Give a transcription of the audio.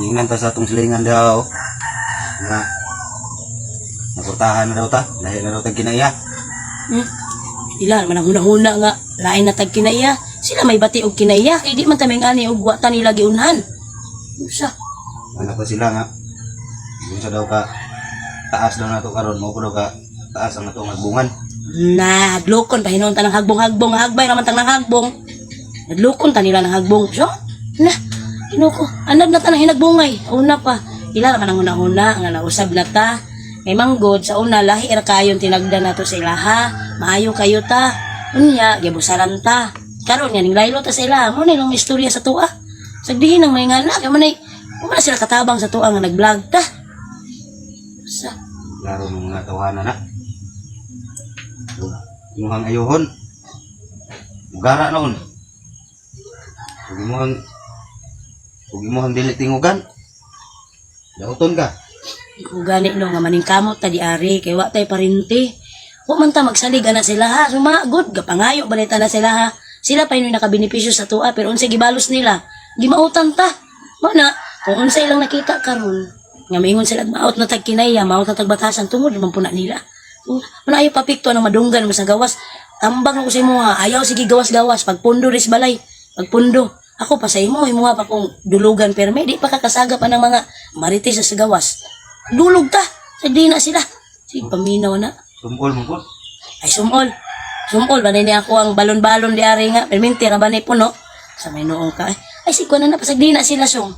Tingnan ta sa atong silingan daw. Nga. Nakurtahan na daw ta. Lahi na daw tag kinaiya. Ila man ang hunahuna nga lain na tag kinaiya. Sila may bati og kinaiya kay di man ta may ani og wa ta nila giunhan. Usa. Ano pa sila nga. Kung sa daw ka taas daw nato karon mo daw ka taas ang atong agbungan. Na hadlokon pa hinuon ta ng hagbong-hagbong, hagbay raman tang ng hagbong. Hadlokon ta nila ng hagbong. So, na Ginoo, anad na ta ng hinagbongay. Una pa, ila raman ang hunahuna nga nausab na ta. May manggod sa una lahi ra kayon tinagda nato sa ilaha. Maayo kayo ta. Unya gibusaran ta. Karon nga ning laylo ta sa ilaha. Mo na ilang istorya sa tuwa. Sagdihin ang may ngana kay man ay wala sila katabang sa tuwa nga nag-vlog ta. Sa Laro ng mga tawhana na. Imuhang ayuhon. Mugara noon. Ug imuhang dili tingugan. Dauton ka. Kung gani no nga maningkamot ta di ari kay wa tay parinti. Wa man ta magsalig ana sila ha. Sumagod gapangayo balita na sila ha. Sila pa yun nakabenepisyo sa tuwa pero unsay gibalos nila? Gimautan ta. Mao na kung unsay lang nakita karon nga maingon sila maot na tag kinaya, maot na tag batasan tungod man puna nila. Muna ayaw papikto ang madunggan mo sa gawas. Tambang ako sa imo ha. Ayaw sige gawas-gawas pagpundo ris balay. Pagpundo. Ako pa sa imo, imo pa kung dulugan pero may di pa kakasagap ang mga marites sa gawas. Dulog ta. Sa di na sila. Sige, paminaw na. Sumol mo po. Ay, sumol. Sumol, ba ni ako ang balon-balon di ari nga. Perminti, ra ba ni puno? Sa may noong ka. Ay, si na na, pasag di na sila sung.